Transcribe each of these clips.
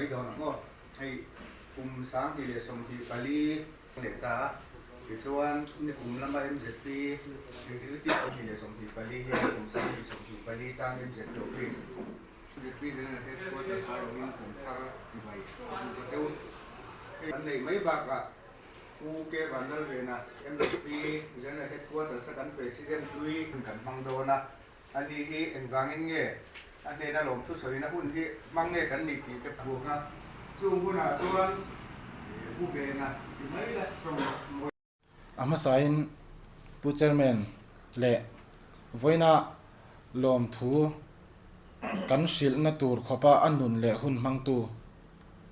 mai dawn ang aw. Hei kum 2024 leh ta a, tichuan nikum lama MZP Executive 2024 hian kum 2024 tan MZP Office, MZP General Headquarters a awmin kum thar chibai a hmu ta cheu. Hei an neih mai bakah Pu K Vanlalvena MZP General Headquarters a kan President hlui kan hmang dawn a, Ani hi engvangin nge a hnena lawmthu sawina hun hi hmang nge kan nih tih te phuak a, chung hunah chuan Pu Vena ti mai la tawng mawi. A hmasain Pu Chairman leh vawiina lawmthu kan hrilhna tur khawpa a nun leh hun hmangtu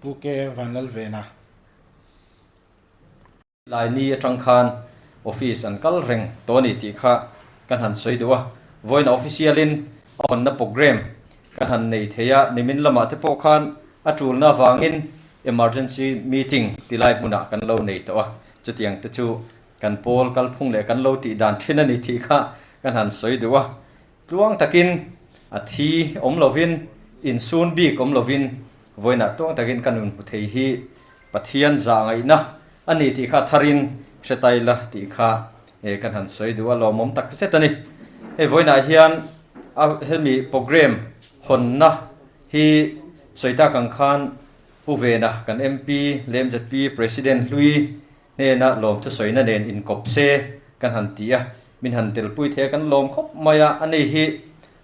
Pu K Vanlalvena. Lai ni atang khan office an kal reng tawh a ni tih kha kan han sawi duh a, vawiin official in a hawnna programme kan han nei thei a, nimin lamah te pawh khan a tulna avangin emergency meeting ti lai hmunah kan lo nei tawh a, chutiang te chu kan pawl kalphung leh kan lo tih dan thin a ni tih kha kan han sawi duh a, tluang takin a thi awm lovin insun bik awm lovin vawiinah tluang takin kan inhmu thei hi Pathian zah ngaihna a ni tih kha tharin hre tai la tih kha kan han sawi duh a, lawmawm tak zet a ni. Hei vawiinah hian a hemi programme hawnna hi sawi tak ang khan Pu Vena kan MP leh mzp President hlui hnena lawmthu sawina nen inkawp se kan han ti a, min han telpui thei a kan lawm khawp mai a, ani hi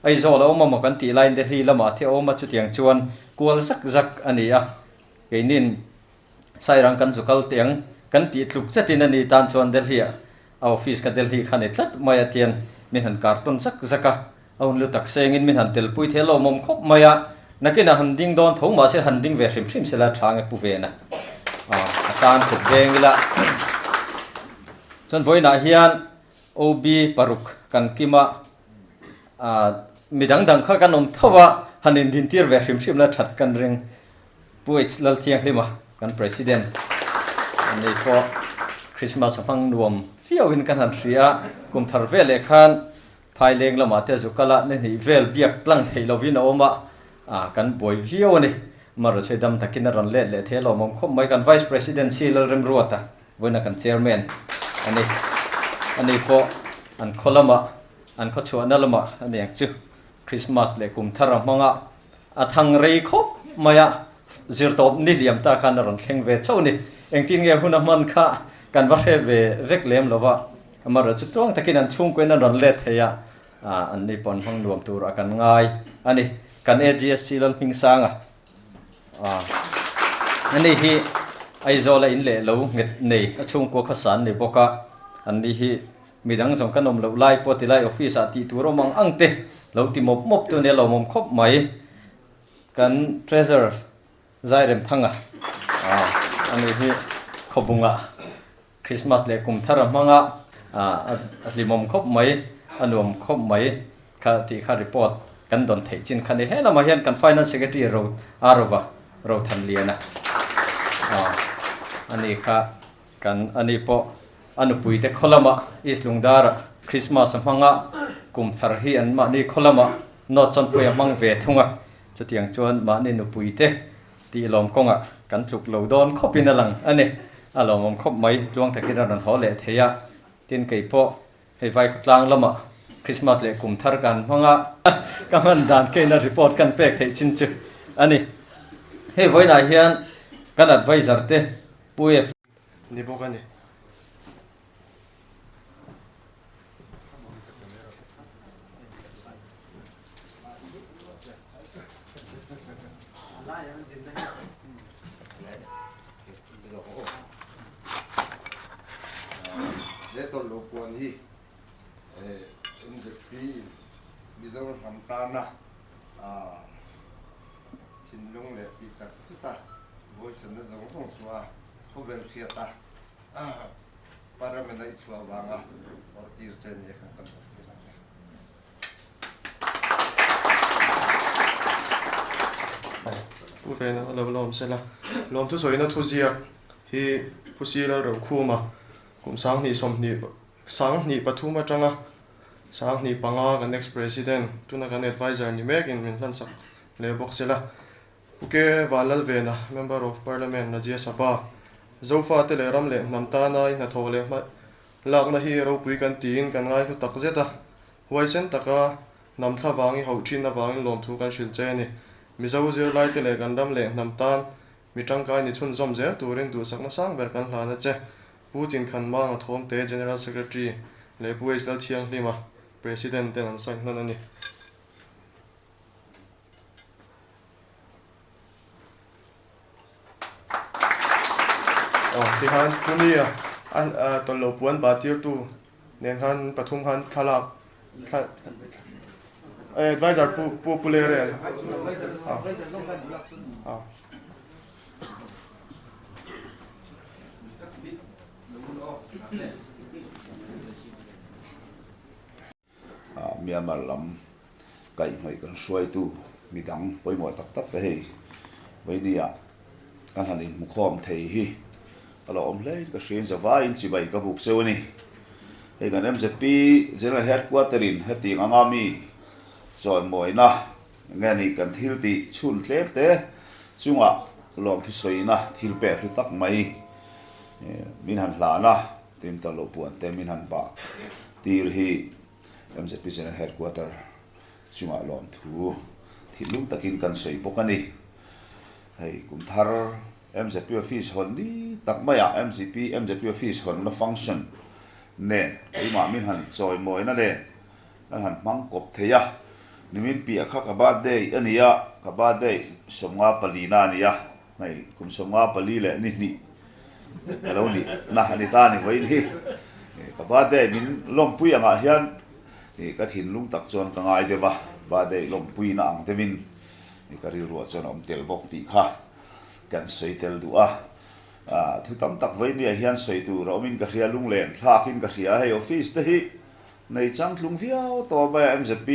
Aizawl a awm a maw kan tih laiin Delhi lamah the a awm a chutiang chuan kual zak zak a ni a. Keinin Sairang kan zu kal teh ang kan tih tluk zetin a ni tan chuan Delhi ah a office kha Delhi kha ni tlat mai a tian min han kartawn zak zak a, a hun lu tak sengin min han telpui thei a lawmawm khawp mai a, nakinah han ding dawn tho mahse han ding ve hrim hrim sela tha nge pu vena a tan kut veng ila. Chuan vawiinah hian OB paruk kan kim a, mi dang dang kha kan awm tho a, han indintir ve hrim hrim la that kan ring. Pu H Lalthianghlima kan President an nei pawh Christmas a hmang nuam viauin kan han hria a, kum thar vel leh khan Phaileng lamah te zu kal a, ni hnih vel biak tlang theih lovin a awm a, ah kan buai viau a ni. Amaherawhchu dam takin a rawn let leh thei a lawmawm khawp mai. Kan Vice President si Lalremruata vawiina kan Chairman a ni. Ani pawh an khaw lamah, an khaw chhuahna lamah a ni ang chu Christmas leh kum thar a hmang a, A thang rei khawp mai a, zirtawp ni liam ta khan a rawn thleng ve chauh a ni. Engtin nge hun a hman kha kan va hre ve vek lem lo va, amaherawh chu tluang takin an chhungkuain an rawn let thei a, an ni pawh an hmang nuam tur a kan ngai a ni. Kan AGSC Lalhmingsanga ani hi Aizawl a in leh lo nghet nei a chhungkua khawsa an ni bawk a, an ni hi Midang zawng kan awm loh lai pawh tilai office ah tih tur awm ang ang te lo ti mawp mawp tu nia lawmawm khawp mai. Kan treasurer Zairem Thanga ani hi khawbungah Christmas leh kum thar a hmang a, a hlimawm khawp mai, a nuam khawp mai kha tih kha report kan dawn theih chin kha ni. He lamah hian kan finance secretary Ro Arova Rothanliana ani kha Kan ani pawh a nupuite khaw lamah East Lungdarah Christmas a hmang a, kum thar hi an mahni khaw lamah North Chawnpui a hmang ve thung a, chutiang chuan mahni nupuite tih lawm kawngah kan tluk lo dawn khawpin a lang a ni. A lawmawm khawp mai, tluang takin a rawn haw leh thei a, tin kei pawh hei vai khawtlang lamah Christmas leh kum thar kan hmang a, ka hman dan keina report kan pek theih chin chu a ni. Hei vawiinah hian kan advisor te Pu F. Ni bawk a ni. He tawlhlo puan hi MZP in Mizoram hnam tana thinlung leh tih tak zet a vawisanna zawng zawng chu a khawvel hriat a, Parliament a i chhuah avanga awrh tir che nia khan kan awrh tir ang che. Pu Vena a lo lawm sela, lawmthu sawina thuziak hi Pu Sila Rokhuma kum 2023 atanga 2005 kan ex-president, tuna kan advisor ni mekin min hlansak leh bawk sela. Pu K. Vanlalvena, Member of Parliament, Rajya Sabha, Zofate leh ram leh hnam tana i hnathawh leh hma lakna hi ropui kan tiin kan ngaihlu tak zet a, huaisen taka hnam thla vang i hauh thin avangin lawmthu kan hrilh che a ni. Mizo zirlaite leh kan ram leh hnam tan mi tangkai ni chhunzawm zel turin duhsakna sang ber kan hlan a che. Pu Chinkhanmanga Thawmte, General Secretary, leh Pu H. Lalthianghlima, President ten an sign hnan a ni. Aw tikhan Puni-a a tawlh lo puan bah tirtu nen khan pathum khan thlalak thla advisor pu pu pu Lere a a. Myanmar lam kaihhnawih kan hruaitu midang pawimawh tak tak te hei vawinia kan han inhmukhawm thei hi a lo awm hle in ka hria in zavaiin chibai ka buk cheu a ni. Hei kan mzp General Headquarter in hetiang anga mi chawimawina nge ni kan thil tih chhun tlem te chungah lawmthu sawina thil pek hlu tak mai min han hlan a. Tin ta loh puan te min han bah tir hi mzp General Headquarter chungah lawmthu thinlung takin kan sawi bawk a ni. Hei kum thar mzp office hawn ni tak maiah mzp mzp office hawnna function nen keimah min han chawimawina nen kan han hmang kawp thei a. Nimin piah kha ka birthday a ni a, ka birthday 54 na a ni a. Hei kum 54 leh ni hnih ka lo nih na a ni ta a ni vawiin hi. Ka birthday min lawmpui angah hian ka thinlung tak chuan ka ngai deuh a, birthday lawmpui na ang deuhin ka rilruah chuan a awm tel bawk tih kha kan sawi tel duh a. Thu tam tak vawiin hian sawi tur a awmin ka hria, lunglen thlakin ka hria a, hei office te hi Nei changtlung viau tawh mai a MZP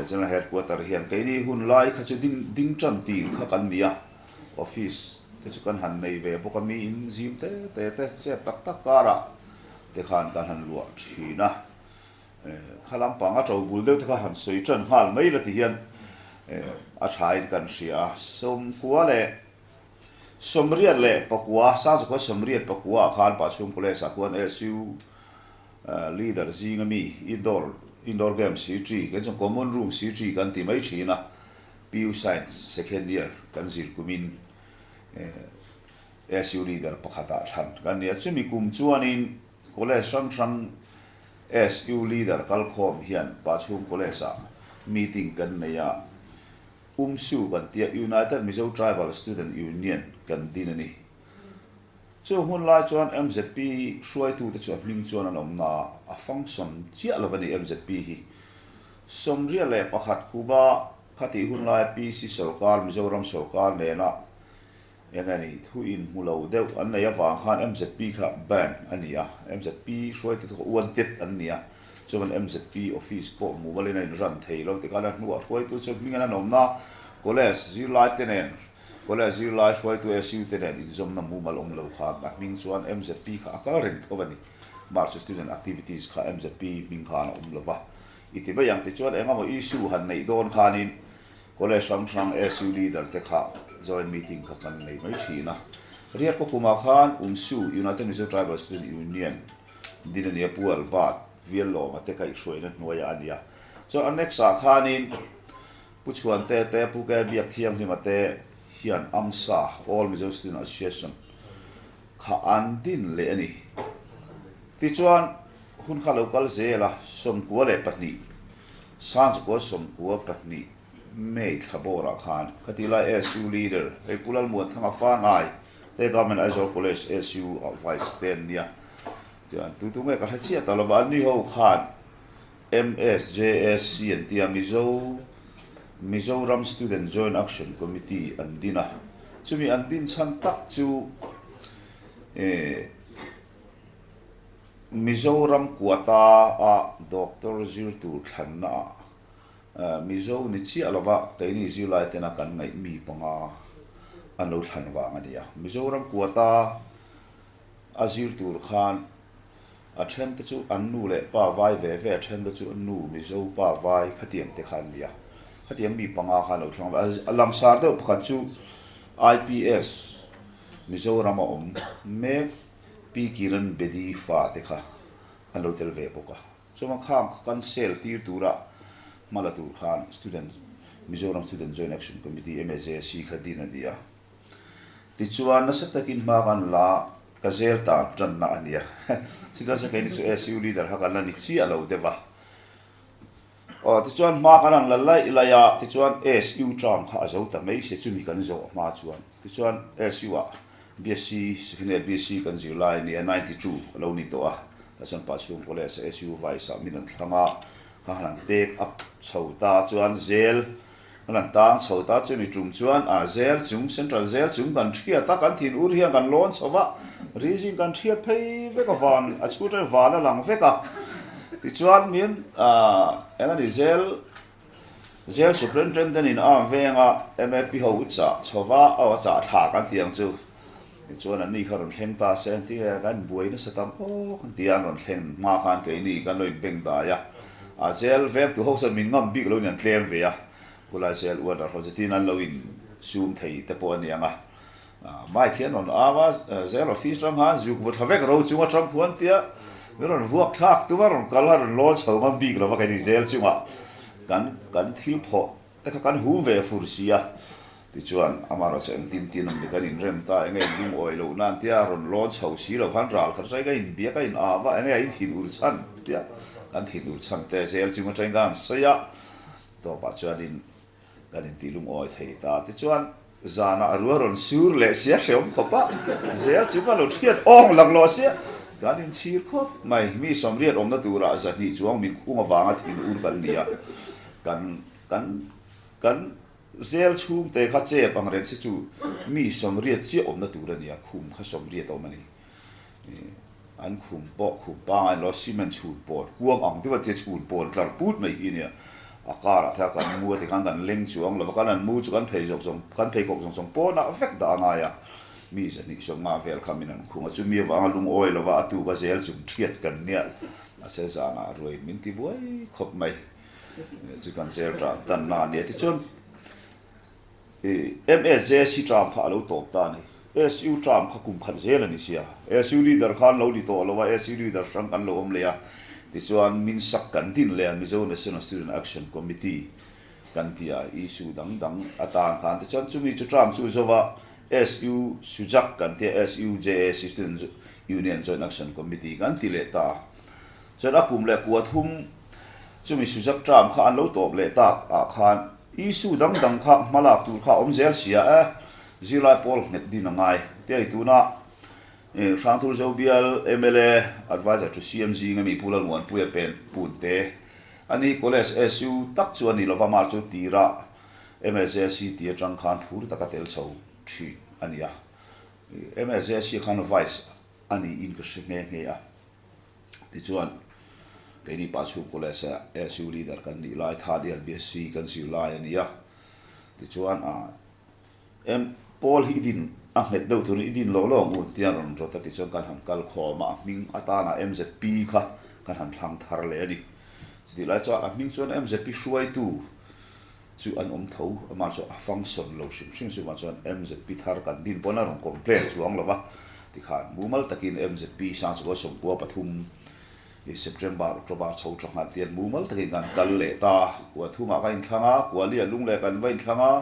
General Headquarter hian keini hun lai kha chu ding ding tan tir kha kan ni a, office te chu kan han nei ve bawk a, mi in zim te te te chep tak tak karah te khan kan han luah thin a, kha lampang a to bul deuh te kha han sawi tan nghal mai la ti hian a thain kan hria a, sawmkua leh 84, Sazukua 84 ah khan Pachhung College ah khuan SU Leader zinga mi indoor indoor game CT kan chuan common room CT kan ti mai thin a, PU Science second year kan zir kumin SU leader pakhatah thlan kan ni a, chumi kum chuanin college hrang hrang SU leader kalkhawm hian Pachhung College ah meeting kan nei a, UMSU kan tia United Mizo Tribal Student Union kan din a ni. Chu hun lai chuan mzp hruaitute chu a hming chuan an awm na a function chiah lo a ni mzp hi. 81 Kuba khatih hun laia PC sawrkar Mizoram sawrkar nena eng nge ni thu inhmu lo deuh an nei avang khan mzp kha ban a ni a, mzp hruaitute kha wanted an ni a, chuan mzp office pawh mumalin a inran thei lo tikhan a hnuah hruaitu chu hming an an awm na college zirlaite nen College zirlai hruaitu SU te nen inzawmna mumal awm lo khan a hming chuan mzp kha a kal reng tho a ni. March Student Activities kha mzp hming khan a awm lo va. I ti mai ang tichuan eng emaw issue han neih dawn khanin College hrang hrang SU leader te kha joint meeting kha kan nei mai thin a. Riak kawkumah khan UMSU, United Mizo Tribal Student Union, din a nia Pu Albert Viallawma te kaihhruaina hnuaiah a nia. Chuan annex ah khanin Pu Chhuante te, Pu Ke Biak Thianghlima te hian AMSA, All Mizo Student Association, kha an din leh a ni. Tichuan, hun kha lo kal zel a, 92, Sanchukua 92 May thla bawrah khan khatih lai SU leader, hei Pu Lalmuanthanga Fanai te Government Aizawl College SU ah Vice te an nia. Chuan, tu tu nge ka hre chiah ta lova, an ni ho khan MSJAC an ti a, Mizo Mizoram Student Joint Action Committee an din a, chumi an din chhan tak chu eh Mizoram quota a doctor zir tur thlanna ah Mizo ni chiah lova keini zirlai tena kan ngaih mi panga an lo thlan vang a ni a, Mizoram quota a zir tur khan A then te chu an nu leh pa vai ve ve, a then te chu nu Mizo pa vai khatiang te kha an ni a. Khatiang mi panga kha a lo thlang ve a. A langsar deuh pakhat chu IPS Mizoram a awm mek Pi Kiran Bedi fa te kha an lo tel ve bawk a. Chuan khang kha kan sel tir tura hma la tur khan Student Mizoram Student Joint Action Committee, MAJC, kha din a ni a. Tichuan nasa takin hma kan la ka zel tan tanna a nia. Chutiang chuan keini chu SU leader kha kan la ni chiah lo deuh a. Aw tichuan hma kan han la laih laih a, tichuan SU term kha a zo ta mai se chumi kan zawh hma chuan. Tichuan SU ah BSc, second year BSc kan zir lai a nia, 92 a lo ni tawh a. Tah chuan Pachhung College ah SU vice ah min an thlang a, kha han han take up chho ta chuan zel Kan han tang chho ta chumi tum chuan a zel chung, central zel chung kan thiat a, kan thin ur hian kan lawn chho va, rizing kan thiat phei vek a van, a chhut reng van a lang vek a. Tichuan min eng a ni zel, zel superintendent in a veng a MAP ho u chah chho va, aw a chah thla kan tih ang chu. Tichuan an ni kha rawn thleng ta se an ti e, kan buai nasa tam awk an ti a, an rawn thleng hma khan keini kan lo inbeng dai a, a zel veng tu ho chuan min ngam bik lo in an tlem ve a, khulai zel uar dar ho chu tin an lo in sum thei te pawh a ni ang a, mike hi an rawn au a, zel office ram khan zuk vaw thla vek ro chung atang khuan tia min rawn vuak thlak tum a rawn kal a rawn lawn chho ngam bik lo va keini zel chungah kan kan thil phawh Te kha kan hum ve fur si a, tichuan amaherawh chu engtin tin awm ni kan inrem ta, enge in lungawi loh nan tia rawn lawn chho si lo khan ral khat aṭangin ka inbia ka in au a, enge a in thin ur chhan tia kan thin ur chhan te zel chung aṭangin ka han sawi a, tawpah chuanin kan intih lungawi thei ta, tichuan zanah rua rawn sur leh sia hreawm khawp a, zel chu ka lo thiat awng laklawh sia, kan inchhir khawp mai, mi sawmriat awmna turah zahnih chuang min khung avanga thin ur kan ni a. Kan kan kan zel chhungte kha chep ang reng si chu mi sawmriat chiah awmna tur a nia, khum kha sawmriat a awm a ni. An khum pawh khum pangai lo cement chhun pawn kuang ang deuh a tia chhun pawn tlar put mai hi a nia. A karah te kha kan mu a tikhan kan leng chuang lo va, kan an mu chu kan phei zawk zawng kan pheikhawk zawng zawng pawnah vek dah a ngai a. Mi zahnih sawmnga vel kha min an khung a, chumi avanga lungawi lova a tuk a zel chung thiat kan nia. Mahse zanah ruai min ti buai khawp mai. Chu kan zel tan tan na a nia. Tichuan MSJC term kha a lo tawp ta a ni. SU term kha kum khat zel a ni sia. SU leader khan lo ni tawh lo a, SU leader hrang kan lo awm leh a. Tichuan min sak kan din leh a, Mizo National Student Action Committee kan ti a, issue dang dang atan khan. Tichuan chumi chu term chu zova SU Sujak kan ti a, SUJAC Student Union Joint Action Committee kan ti leh ta a. Chuan a kum leh kua thum chumi Sujak term kha an lo tawp leh tak ah khan issue dang dang kha hma lak tur kha a awm zel sia e, zirlai pawl nghet din a ngai. Tia i tuna Hrangthur Zobial mla Adviser to CM zinga mi Pu Lalmuanpuia pen pun te a ni College SU tak chu a ni lova mah chu tirah MSJC tih atang khan phur taka tel chho thin a ni a. MSJC khan Vice a niin ka hre nghe nghe a. Tichuan, keini pa chhungkaw leh SU leader kan nih lai third year BSc kan zir lai a ni a. Tichuan, em Paul hi i din a nghet deuh turin i din lawk lawk ang u tia rawn rawt a tichuan kan han kal khawm a, a hming atana MZP kha kan han thlang thar leh a ni. Chutih lai chuan a hming chuan MZP hruaitu chu an awm tho, amah chu a function lo hrim hrim chuvang chuan MZP thar kan din pawn a rawn complain chuang lo va, tikhan mumal takin MZP Sangchukua sawmkua pathum i September October chho tha nghat hian mumal takin kan kal leh ta, kua thumah ka inthlang a, kua lian lung leh kan va inthlang a,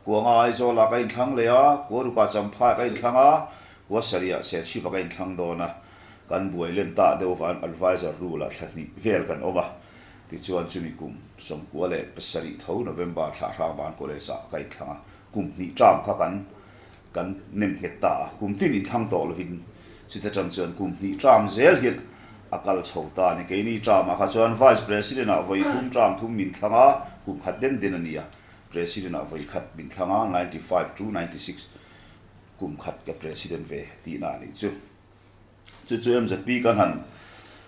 kua nga Aizawlah ka inthlang leh a, kua rukah Champhaiah ka inthlang a, kua sarihah Serchhipah ka inthlang dawn a, kan buai len ta deuh avangin adviser rule ah thla hnih vel kan awm a. Tichuan chumi kum 97 tho November thla Hrangvan College ah ka inthlang a, kum hnih term kha kan kan nem nghet ta a, kum tin inthlang tawh lovin chuta tang chuan kum hnih term zel hian a kal chho ta a ni. Keini term ah kha chuan Vice President ah vawi thum term thum min thlang a, kum khat den den a ni a, President ah vawi khat min thlang a, 95 to 96 kum khat ka President ve tihna a nih chu. Chu chu MZP kan han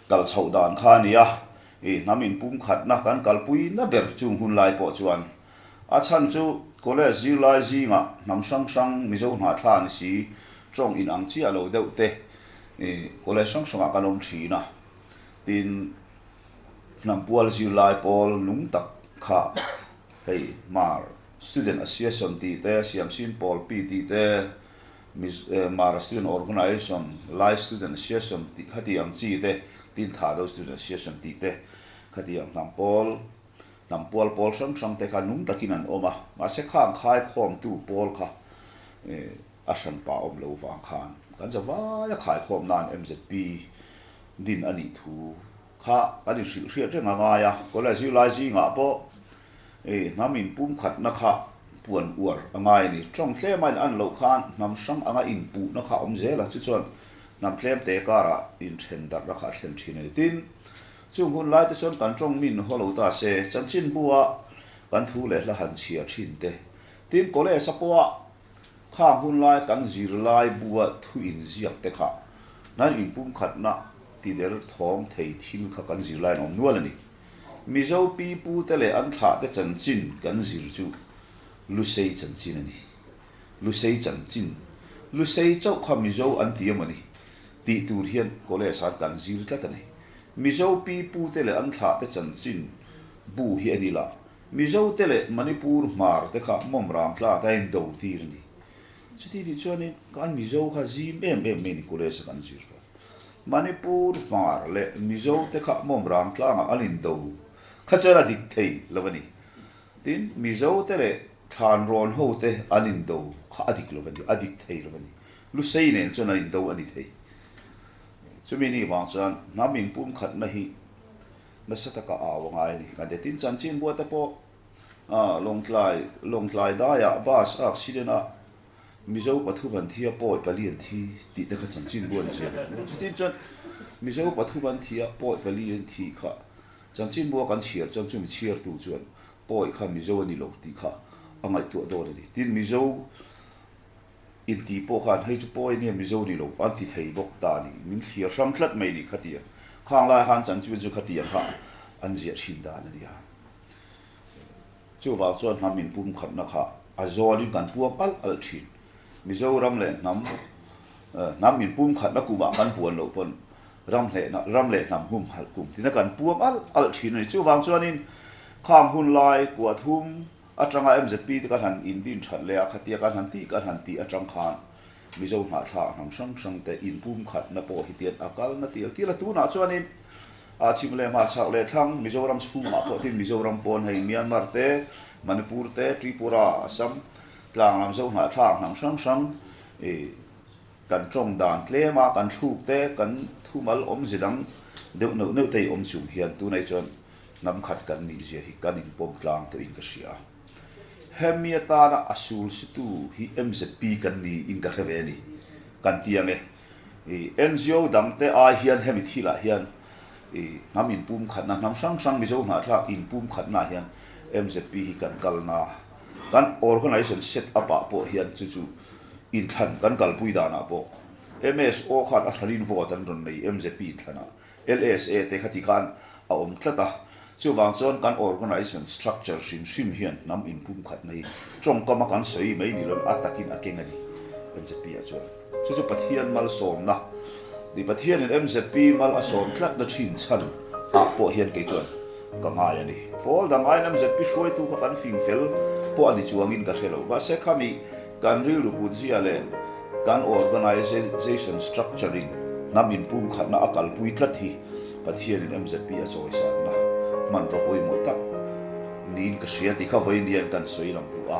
kal chhoh dan kha a ni a, i hnam inpumkhatna kan kalpui na ber chung hun lai pawh chuan a chhan chu college zirlai zingah hnam hrang hrang Mizo hnahthla ni si tawng inang chiah lo deuh te i college hrang hrangah kan awm thin a, tin hnam pual zirlai pawl nung tak kha. Hei Hmar Student Association tih te, Siamsin Pawl Pi tih te, Mara Student Organisation, Lai Student Association tih khati ang chi te, Tin Thah Do Student Association tih te khati ang hnam pawl, hnam pual pawl hrang hrang te kha nung takin an awm a, mahse khang khaikhawmtu pawl kha a hranpa awm lo vang khan kan zavaia khaikhawm nan MZP din a nih thu kha kan inhrilh hriat reng a ngai a, college zirlai zingah pawh hnam inpumkhatna kha puan uar a ngai a ni. Tawng tlem a in an loh khan hnam hrang anga inpuhna kha a awm zel a, chu chuan hnam tlem te karah inthen darhna kha a thlen thin a ni. Tin, chung hun lai te chuan kan tawng min haw lo ta se, chanchinbua kan thu leh hla han chhiar thin te. Tin, college-a pawha Khang hun lai kan zirlai bua thu inziak te kha nan inpumkhatna tider thawng thei thil kha kan zirlai an awm nual a ni. Mizo pi pu te leh an thlah te chanchin kan zir chu Lusei chanchin a ni. Lusei chanchin, Lusei chauh kha Mizo an ti emaw ni tih tur hian college ah kan zir tlat a ni. Mizo pi pu te leh an thlah te chanchin bu hi a ni lah. Mizo te leh Manipur hmar te kha mawm rang tlat a in do tir a ni. Chuti tih chuanin kan Mizo kha zim em em mai ni college a kan zir kha. Manipur hmar leh Mizo te kha mawm rang tlangah an in do kha chuan a dik thei lo a ni. Tin, Mizo te leh thlan rawn ho te an in do kha a dik lo a ni, a dik thei lo a ni. Lusei nen chuan an in do a ni thei. Chumi ni vang chuan hnam inpumkhatna hi Nasa taka au a ngai a ni. Kan ti tin chanchin bua te pawh Lawngtlai Lawngtlai daiah bus a accident a Mizo pathum an thi a pawi pali an thi tih te kha chanchin bua an ziak a. Chutin chuan Mizo pathum an thi a pawi pali an thi kha chanchin bua kan chhiar chuan chumi chhiartu chuan pawi kha Mizo a ni lo tih kha a ngaihtuah dawn a ni. Tin Mizo Inti pawh khan hei chu pawi nia Mizo ni lo an ti thei bawk ta a ni. Min thlir hrang tlat mai ni khatia. Khang lai khan chanchin chu khatia kha an ziah thin dan a nia. Chuvang chuan hnam inpumkhatna kha a zawlin kan puang alh alh thin. Mizoram leh hnam hnam inpumkhatna kumah kan puan loh pawn ram hlehna ram leh hnam humhalh kum tina kan puang alh alh thin a ni. Chuvang chuanin khang hun lai kuahthum Atanga MZP te kan han indin that leh a, khatia kan han tih kan han tih atang khan Mizo hnahthlak hnam hrang hrang te inpumkhatna pawh hi tian a kal na tial tial a. Tunah chuanin a chhim leh hmarchhak leh thlang Mizoram chhungah pawh tin Mizoram pawn hei Myanmar te, Manipur te, Tripura, Assam tlang lam Zo hnahthlak hnam hrang hrang ih kan tawng dan tlem a, kan thluk te, kan thumal awmze dang deuh neuh neuh te hi awm chung hian tunah hi chuan Hnam khat kan nih zia hi kan inpawm tlang tawhin ka hria. Hemi atana a sul situ hi MZP kan ni in ka hre ve a ni. Kan ti ang e. I NGO dangte ai hian hemi thilah hian i hnam inpum khatna, hnam hrang hrang Mizo hnahthlak inpum khatna ah hian MZP hi kan kalna, kan organisation set up ah pawh hian chu chu inthlan kan kalpui danah pawh MSO khan a hranin vote an rawn nei MZP inthlanah. LSA te khati khan a awm tlat a, chuvang chuan kan organisation structure hrim hrim hian hnam inpumkhatna hi tawngkama kan sawi mai ni lo a takin a keng a ni MZP ah chuan. Chu chu Pathian malsawmna ni Pathianin MZP mal a sawm tlatna thin chhan ah pawh hian kei chuan ka ngai a ni. Pawl dang aiin MZP hruaitu kha kan fing fel pawh a ni chuangin ka hre lo. Mahse khami Kan rilru kutzia leh kan organisation structure in hnam inpumkhatna a kalpui tlat hi Pathianin MZP a chawisanna hmanraw pawimawh tak niin ka hria tih kha vawiin hian kan sawi lang duh a.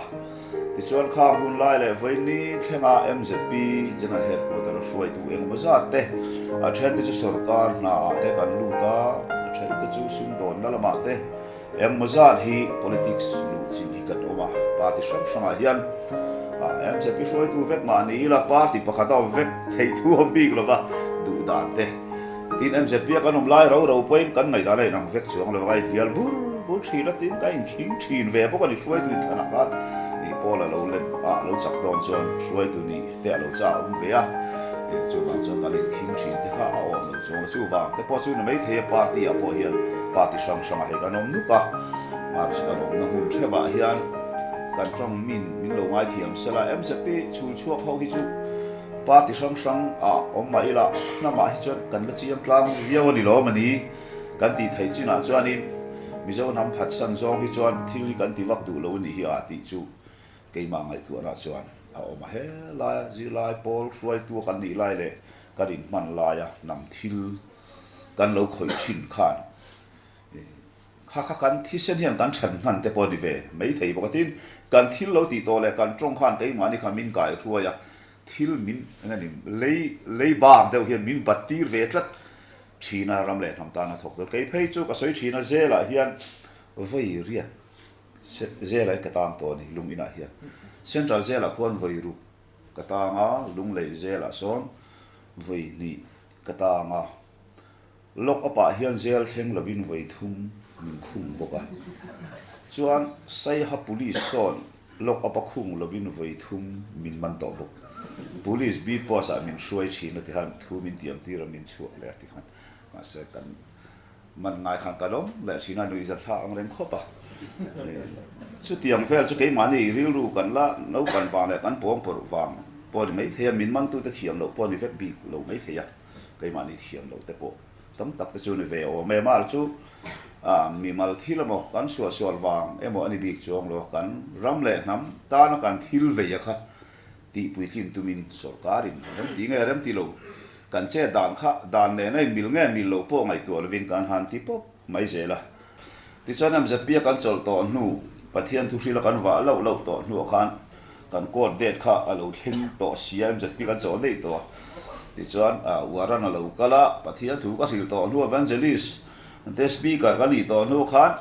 Tichuan khang hun lai leh vawiin ni thlenga MZP General Headquarter a hruaitu engemaw zat te, a then te chu sorkar hna ah te kan lut a, a then te chu sumdawnna lamah te, Engmaw zat hi politics luh chin hi kan awm a, party hrang hrangah hian MZP hruaitu vek mah ni ila party pakhat a awm vek theih thu awm bik lova duh dan te. Tin MZP a kan awm lai ro ro pawhin kan ngaihdan a inang vek chuang lo a, a inhnial bur bur thin a, tin ka inkhing thin ve bawk a ni hruaitu inthlanah khan ih pawl a lo len a, a lo chak dawn chuan hruaitu nih te a lo chah awm ve a, chuvang chuan kan inkhing thin te kha a awm lo chuang a, chuvang te pawh chu ni maithei a party ah pawh hian party hrang hrangah hei kan awm nuk a, mahse kan awmna hmun thevah hian kan tawng min min lo ngaithiam sela MZP chhul chhuak ho hi chu party hrang hrang ah awm mah ila hnamah hi chuan kan la chiang tlang viau a ni lo a ni kan tih theih chinah chuanin. Mizo hnam phatsan zawng hi chuan thil hi kan ti vak duh lo a nih hi a tih chu keimah ngaihtuahna chuan a awm a. He laia zirlai pawl hruaitu kan nih lai leh kan inhman laia hnam thil kan lo khawih thin khan kha kha kan thisen hian kan then hman te pawh a ni ve mai thei bawk a. Tin, kan thil lo tih tawh leh kan tawng khan keimahni kha min kaihruai a, thil min eng a ni lei lei bang deuh hian min bat tir ve tlat thin a, ram leh hnam tan a thawk dawn. Kei phei chu ka sawi thin a, zelah hian vawi riat zelah hian ka tang tawh a ni, lung inah hian. Central zelah khuan vawi ruk ka tang a, lunglei zelah sawn vawi hnih ka tang a. Lock up ah hian zel thleng lovin vawi thum min khung bawk a. Chuan Saiha Police sawn lock up a khung lovin vawi thum min man tawh bawk. Police B post ah min hruai thin a ti khan thu min tiam tir a min chhuak leh a ti khan. Mahse kan man ngai khan ka lawm leh thin a nuih zat thlak ang reng khawp a. Chutiang vel chu keimahni rilru kan la naupan vang leh kan pawng pawrh vang pawh a ni maithei a, min mantute thiam loh pawh a ni vek bik lo maithei a. Keimahni thiam loh te pawh tam tak te chu ni ve awm em a, chu mimal thil emaw kan suahsual vang emaw a ni bik chuang lo, kan ram leh hnam tana kan thil vei a kha tihpuitlin tumin sawrkarin rem ti nge rem ti lo, kan chet dan kha dan nena in mil nge mil lo pawh ngaihtuah lovin kan han ti pawp mai zel a. Tichuan MZP a kan chawlh tawh hnu, Pathian thuhrila kan vah loh loh tawh hnuah khan kan court date kha a lo thleng tawh si a, MZP kan chawlh daih tawh a. Tichuan Warren a lo kal a, Pathian thu ka hrilh tawh hnu Evangelist te speaker ka nih tawh hnu khan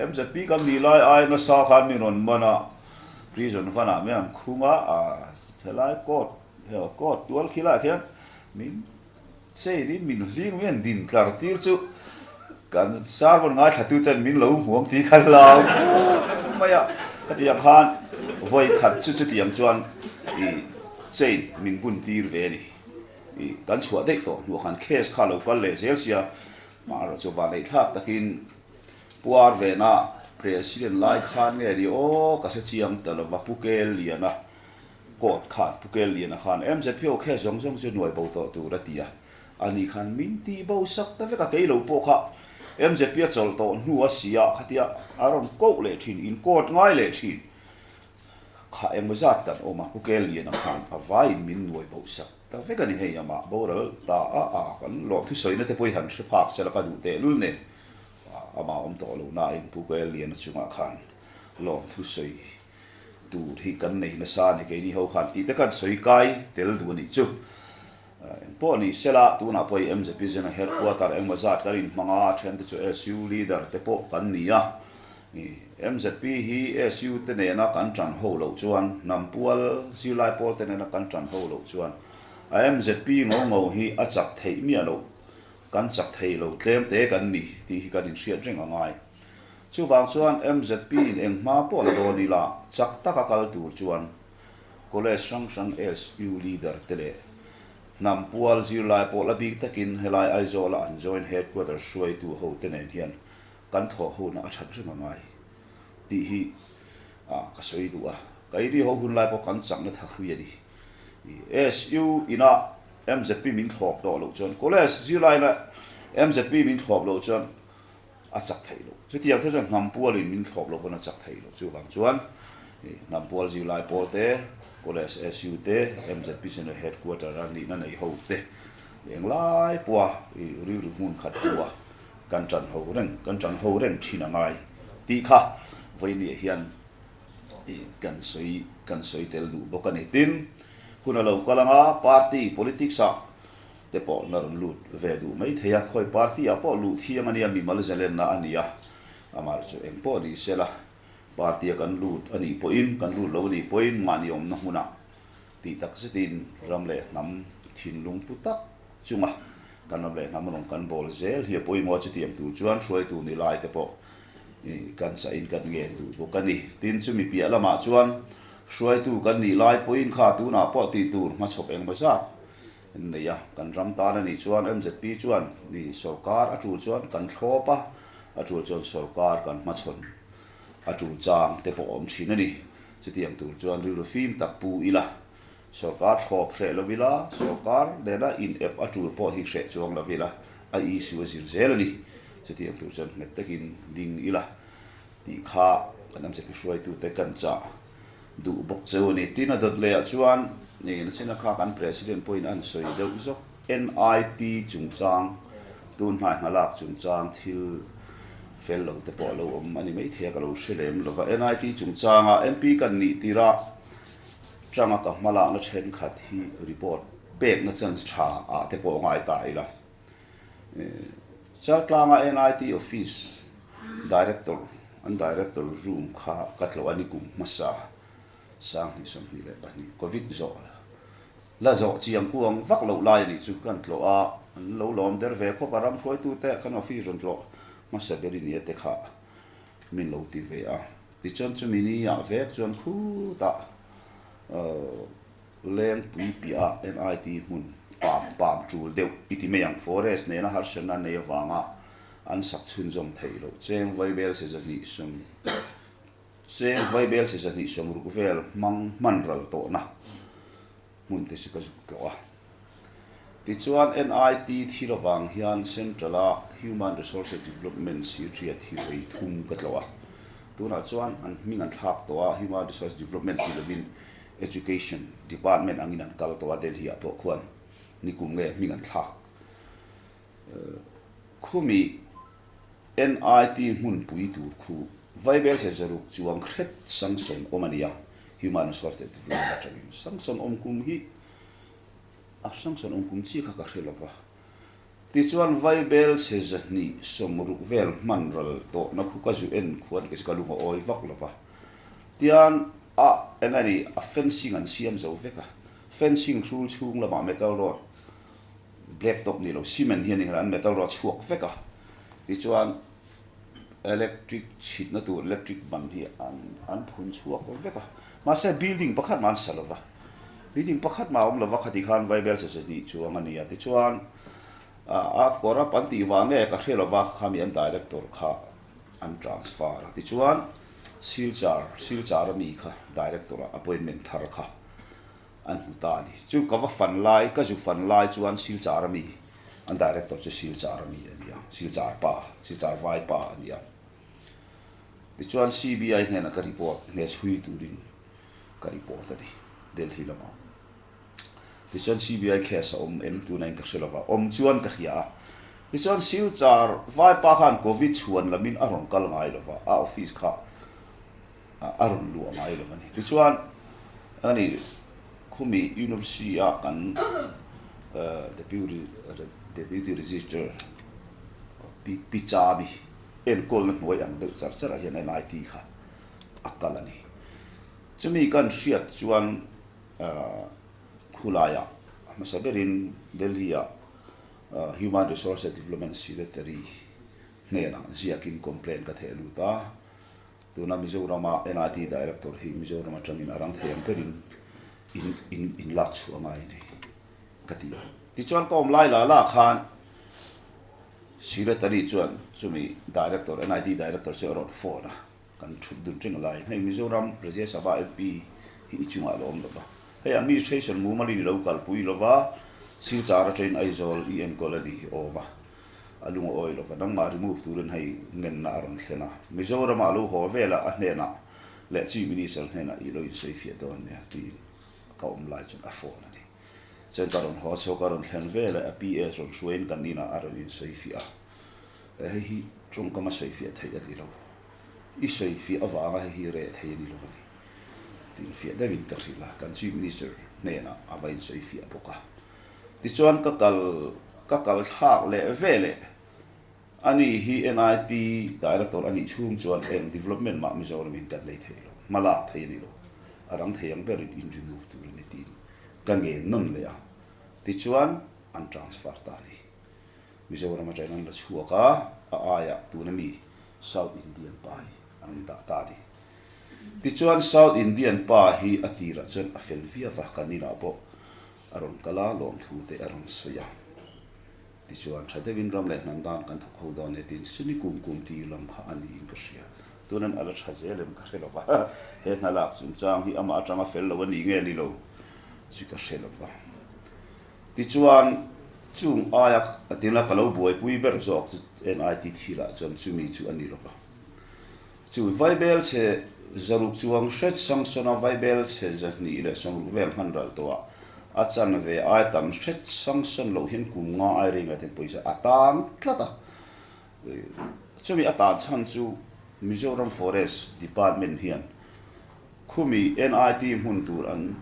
MZP kan nih lai ai nasa khan min rawn man a, prison van ah min han khung a, helai court court tual khi lai khian min Chain in min hling mai an din tlar tir chu kan sermon ngaithla tu ten min lo hmuam tih kha hlau khawp mai a, khatiang khan vawi khat chu chutiang chuan ih chain min bun tir ve a ni. Ih kan chhuah daih tawh hnuah khan case kha lo kal leh zel sia, mahrawh chu vanneih thlak takin puar vena president lai khan nge ni aw ka hre chiang ta lova Pu Kel Liana Court khan Pu Kel Liana khan MZP aw khe zawng zawng chu nuai bo tawh tur a ti a, ani khan min tih bo sak ta vek a, kei lo pawh kha MZP a chawlh tawh hnu a si a, khatia a rawn koh leh thin, in court ngai leh thin kha engmaw zat kan awm a, Pu Kel Liana khan a vaiin min nuai bo sak ta vek a ni, hei amah boral ta a a kan lawm thusawina te pawh hi han hre phak sela ka duh tehlul nen amah awm tawh lo nain Pu Kel Liana chungah khan lawm thusawi Tur hi kan nei nasa a ni keini ho khan tih te khan sawi kai tel duh a nih chu. Engpawh ni sela tunah pawh i MZP General Headquarter engmaw zat kan inhmang a, then te chu SU leader te pawh kan ni a. MZP hi SU te nena kan tan ho loh chuan, hnam pual zirlai pawl te nena kan tan ho loh chuan a MZP ngo ngo hi a chak theih miah loh, kan chak thei lo tlem te kan ni tih hi kan inhriat reng a ngai. Chuvang chuan MZP in eng hma pawh la dawn ila chak taka kal tur chuan College hrang hrang SU leader te leh hnam pual zirlai pawh la bik takin helai Aizawl a an joint headquarters hruaitu ho te nen hian kan thawh hona a that reng a ngai tih hi ka sawi duh a. Keini ho hunlai pawh kan chakna tha hrui a ni. SU ina MZP min thlawp tawh loh chuan College zirlai la MZP min thlawp loh chuan a chak theih loh. Chutiang te chuan hnam pualin min thlawp loh pawn a chak theih loh. Chuvang chuan hnam pual zirlai pawl te, College SU te, MZP General Headquarter a nihna nei ho te englai pawha rilru hmun khat pua kan tan ho reng, kan tan ho reng thin a ngai tih kha vawinia hian kan sawi kan sawi tel duh bawk a ni. Tin, hun a lo kal anga party politics ah te pawh na rawn lut ve duh mai thei a, khawi party ah pawh luh thiang a nia, mimal zalenna a ni a, amah chu eng pawh ni sela party a kan lut a nih pawhin, kan lut lo a nih pawhin mahni awmna hmunah tih tak zetin ram leh hnam thinlung pu tak chunga kan ram leh hnam rawn kan bawl zel hi a pawimawh a, chutiang tur chuan hruaitu ni lai te pawh kan sahin kan ngen duh bawk a ni. Tin, chumi piah lamah chuan hruaitu kan nih lai pawhin kha tunah pawh tih tur hmachhawp engmaw zat Nei a, kan ram tan a nih chuan MZP chuan ni sawrkar a tul chuan kan thlawp a, a tul chuan sawrkar kan hmachhawn a tul chang te pawh awm thin a ni. Chutiang tur chuan rilru fim tak pu ila, sawrkar thlawp hreh lo ila, sawrkar nena in ep a tul pawh hi hreh chuang lo ila, a issue a zir zel a ni. Chutiang tur chuan nghet takin ding ila tih kha kan MZP hruaitute kan chah duh bawk cheu a ni. Tin a dawt lehah chuan nihna kha kan President pawhin an sawi deuh zawk. NIT chungchang, tun hnai hmalak chungchang thil fel lo te pawh a lo awm a ni maithei a, ka lo hre lem lo va. NIT chungchanga MP kan nih tirah tanga ka hmalakna thenkhat hi report pekna chance tha ah te pawh ngai ta ila. Chaltlanga NIT office director, an director room kha ka tlawh a ni kum hmasa 2022 Covid zawh La zawh chiang kuang vak loh lai a nih chu kan tlawh a, an lo lawm der ve khawp a, ram hruaitute kan office rawn tlawh hmasa ber i nia te kha min lo ti ve a. Tichuan chumi ni ah vek chuan khutah Lengpui piah ah NIT hmun pam pam tul deuh i ti mai ang, forest nena harsatna nei avanga an sak chhunzawm theih loh cheng vaibel se 200 Cheng vaibel chi 260 vel hmang hman ral tawhna hmun te chu ka zuk tlawh a. Tichuan NIT thil avang hian Central a Human Resources Development Sirriat hi vawi thum ka tlawh a. Tunah chuan an hming an thlak tawh a, Human Resource Development ti lovin Education Department angin an kal tawh a, Delhi ah pawh khuan nikum nge hming an thlak. Khumi NIT hmunpui tur khu Vaibel se zaruk chuang hret sanction awm a ni a, Human Resource Development atangin sanction awm kum hi a sanction awm kum chi kha ka hre lova. Tichuan Vaibel se 260 vel hman ral tawhna khu ka zu en khuan ke chu ka lung a awi vak lova. Tian a eng a ni a fencing an siam zo vek a, fencing hrul chhung lamah metal rod Black top ni lo cement hian engah an metal rod chhuak vek a, tichuan electric chhitna tur electric ban hi an an phun chhuak vek a, mahse building pakhat mah an sa lova, building pakhat mah a awm lova khati khan vaibel se se hnih chuang a ni a, tichuan a corrupt an tih vang nge ka hre lova khami an director kha an transfer a, tichuan Silchar Silchar ami kha director ah appointment thar kha. An hmu ta a ni. Chu ka va fan lai, ka zu fan lai chuan Silchar ami, an director chu Silchar ami a ni a, Silchar pa, Silchar vai pa a ni a. Tichuan CBI hnenah ka report, hne chhui turin ka report a ni, Delhi lamah. Tichuan CBI case a awm em tuna in ka hre lova, awm chuan ka hria a. Tichuan Silchar vai pa khan Covid chhuan lamin a rawn kal ngai lova, a office kha a rawn luah ngai lo a ni. Tichuan ani khumi University a kan Deputy Deputy Register Pi Pi Chabi enkawlna hnuai ang deuh char char ah hian NIT kha a kal a ni. Chumi kan hriat chuan khulaiah hmasa berin Delhi ah Human Resource Development Secretary hnenah ziakin complaint ka theh lut a. Tuna Mizorama NIT Director hi Mizoram atangin a rang thei ang berin in in in lak chhuah a ngai a ni ka ti a. Tichuan ka awm lai la la khan Secretary chuan chumi Director, NIT Director chu a rawn phone a, kan thut dun reng lai hei Mizoram Rajya Sabha MP hi i chungah a lo awm lova, hei administration mumalin i lo kalpui lova, Silchar atangin Aizawl i enkawl a ni hi awm a. A lung a awi lova, nangmah remove turin hei ngenna a rawn thlen a. Mizoramah a lo haw vel a, a hnenah leh Chief Minister hnenah i lo insawifiah dawn nia tiin ka awm lai chuan a phone a ni. Chuan ka rawn haw chhuak a rawn thlen vel a, a PA rawn hruaiin kan inah a rawn insawifiah a. Hei hi tawngkam a sawifiah theih a ni lo. I sawifiah avanga hei hi reh thei a ni lo a ni tiin fiah deuhin ka hrilh a, kan Chief Minister hnenah a va insawifiah bawk a. Tichuan ka kal ka kal thlak leh veleh a ni hi NIT Director a nih chhung chuan eng development mah Mizoram in kan nei thei lo, hma lak thei a ni lo, a rang thei ang berin in remove tur a ni tiin ka ngen nawn leh a, tichuan an transfer ta a ni. Mizoram atangin an la chhuak a, a aiah tuna mi South Indian pa hi an dah ta a ni. Tichuan South Indian pa hi a tirah chuan a fel viau va, kan inah pawh A rawn kal a, lawmthu te a rawn sawi a. Tichuan, tha deuhin ram leh hnam dan kan thawk ho dawn e tiin chumi kum kum tir lam kha a niin ka hria. Tunan a la tha zel em ka hre lo va, he hna lak chungchang hi amah atanga fel lo a ni nge ni lo chu ka hre lo va. Tichuan, Chung aia a tina ka lo buaipui ber zawk chu NIT thilah chuan chumi chu a ni lo va. Chu Vaibel chhe zaruk chuang hret Sangsona Vaibel chhe 260 vel hman ral tawh ah a chan ve ai tam hret Sangson loh hian kum nga ai rei ngaihten pawisa a tan tlat a. Chumi a tan chhan chu Mizoram Forest Department hian khumi NIT hmun tur an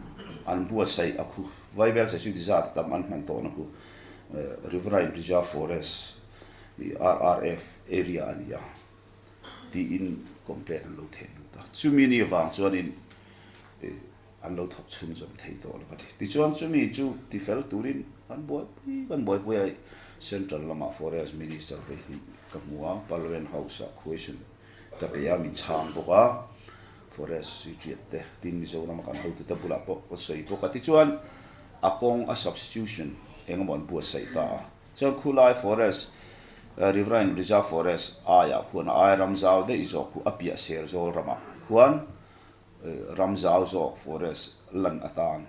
an buatsaih a khu Vaibel chhe chu tizat tam an hman tawhna khu Riverine Reserve Forest RRF area a ni a. tiin complaint an lo theh lut a, chumi ni vang chuanin an lo thawk chhunzawm thei tawh lo a ni. Tichuan chumi chu tifel turin kan buaipui kan buaipui a, Central lamah Forest Minister vei hnih ka hmu a, Parliament House ah question ka pe a, min chhang bawk a, Forest hi tiat te tin Mizoram a kan hotute bulah pawh ka sawi bawk a, tichuan a kawng a substitution engemaw an buatsaih ta a. Chuan khulai forest, Riverine Reserve Forest aiah khuan a ai ram zau daih zawk khu a piah ser zawl ramah khuan ram zau zawk forest lan atan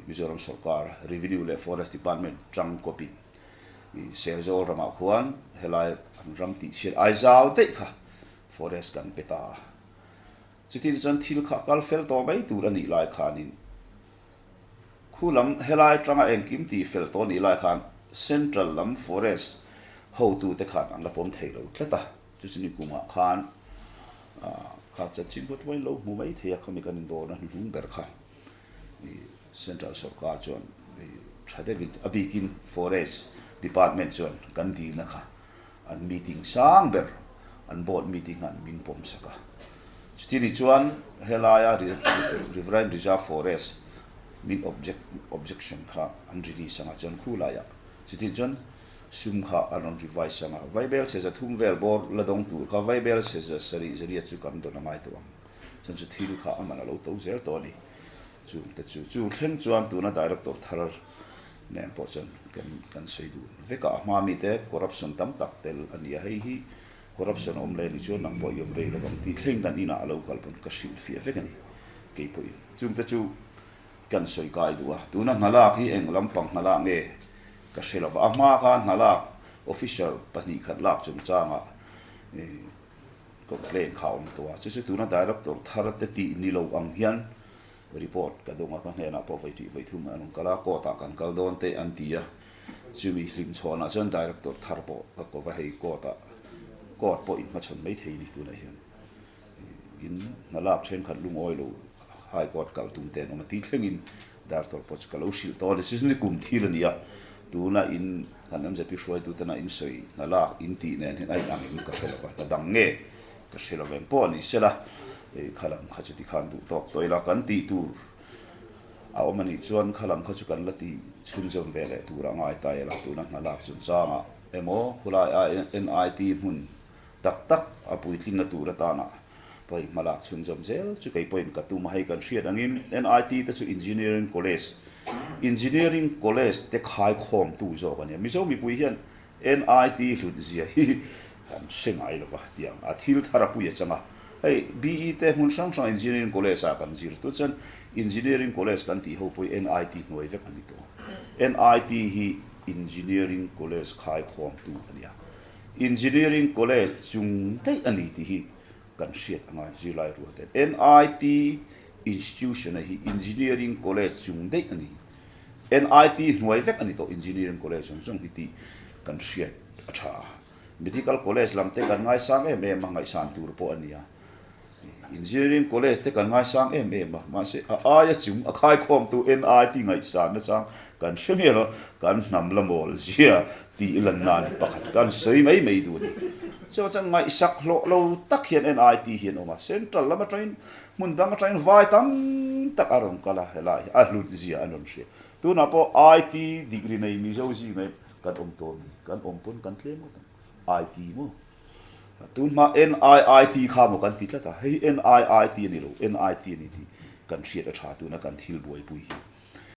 Mizoram sawrkar Revenue leh Forest Department tang kawpin ser zawl ramah khuan helai an ram tihchhiat ai zau daih kha forest kan pe ta a. Chutin chuan thil kha a kal fel tawh mai tur a nih lai khanin Khu lam helai tanga engkim tih fel tawh nih lai khan Central lam Forest hotute khan an la pawm thei lo tlat a, chu chu ni kumah khan kha chanchin pawh tlawin lo hmu mai thei a, khami kan indawrna hnuhnung ber kha Central sawrkar chuan tha deuhin a bikin Forest Department chuan kan dilna kha an meeting sang ber an board meeting khan min pawm sak a. Chuti ni chuan helaia Riverine Reserve Forest min object objection kha an release anga chuan khulaiah chuti chuan sum kha an rawn revise anga Vaibel chhe 300 vel bawr la dawng tur kha Vaibel chhe 700 zariat chu kan dawn a ngai tawh ang. Chuan chu thil kha a man a lo to zel tawh a ni. Chungte chu chu thleng chuan tuna director thar nen pawh chuan kan kan sawi dun vek a, a hma mite corruption tam tak tel a ni a, hei hi corruption awm leh ni chuan nang pawh i awm rei lovang tih thleng kan inah a lo kal pawn ka hrilh fiah vek a ni keipawhin. Chungte chu kan sawi kai duh a, tuna hna lak hi eng lampang hna lak nge ka hre lova, a hma khan hna lak officer 2 khat lak chungchangah Complaint kha a awm tawh a, chu chu tuna director thar te tih ni lo ang hian report ka dawng a, ka hnenah pawh vawi tih vawi thum an rawn kal a, court ah kan kal dawn te an ti a, chumi hlim chhawnah chuan director thar pawh ka ko va, hei court ah court pawh inhmachhawn mai thei ni tunah hian in hna lak thenkhat lungawi lo high court kal tum te an awm a tih thlengin director pawh chu ka lo hrilh tawh a ni, chu chu ni kum thil a ni a, tuna in Kan MZP hruaitutena in sawi hna lak in tih nen hian a in ang in ka hre lo va, hna dang nge ka hre lo veng pawh a ni sela, hei kha lam kha chu tikhan duh tawk tawh ila kan tih tur a awm a nih chuan kha lam kha chu kan la tih chhunzawm ve leh tur a ngai ta ila, tuna hna lak chungchangah emaw khulai NIT hmun tak tak a puitlinna tur atana pawhin hma lak chhunzawm zel chu kei pawhin ka tum a, hei kan hriat angin NIT te chu Engineering College, Engineering College te khaikhawmtu zawk a nia. Mizo mipui hian NIT hlut zia hi kan hre ngai lo va tiang a thil thar a pui a chang a, hei BE te hmun hrang hrang Engineering College ah kan zir tu chuan Engineering College kan tih ho pawh hi NIT hnuai vek a ni tawh. NIT hi Engineering College khaikhawmtu a nia. Engineering College chung daih a ni tih hi kan hriat a ngai zirlai rual ten. NIT Institution a hi Engineering College chung daih a ni. NIT hnuai vek a ni tawh Engineering College zawng zawng hi tih kan hriat a tha a. Medical College lam te kan ngaisang em em a, ngaihsan tur pawh a ni a. Engineering College te kan ngaisang em em a, mahse a aia chung a khaikhawmtu NIT ngaihsan nachang kan hre mial a, kan hnam la mawl zia tih lan nan pakhat kan sawi mai mai duh a ni. Chuan chuan ngaihsak hlawh lo tak hian NIT hi an awm a, Central lam atangin hmun dang atangin vai tam tak a rawn kal a, helai hi a hlut zia an rawn hria. Tunah pawh IT degree nei Mizo zinga kan awm tawh a ni, kan awm pawn kan tlem ngawt ang, IT maw? Tun hma NIIT kha maw kan ti tlat a, hei NIIT a ni lo, NIT a ni tih kan hriat a tha tuna kan thil buaipui hi.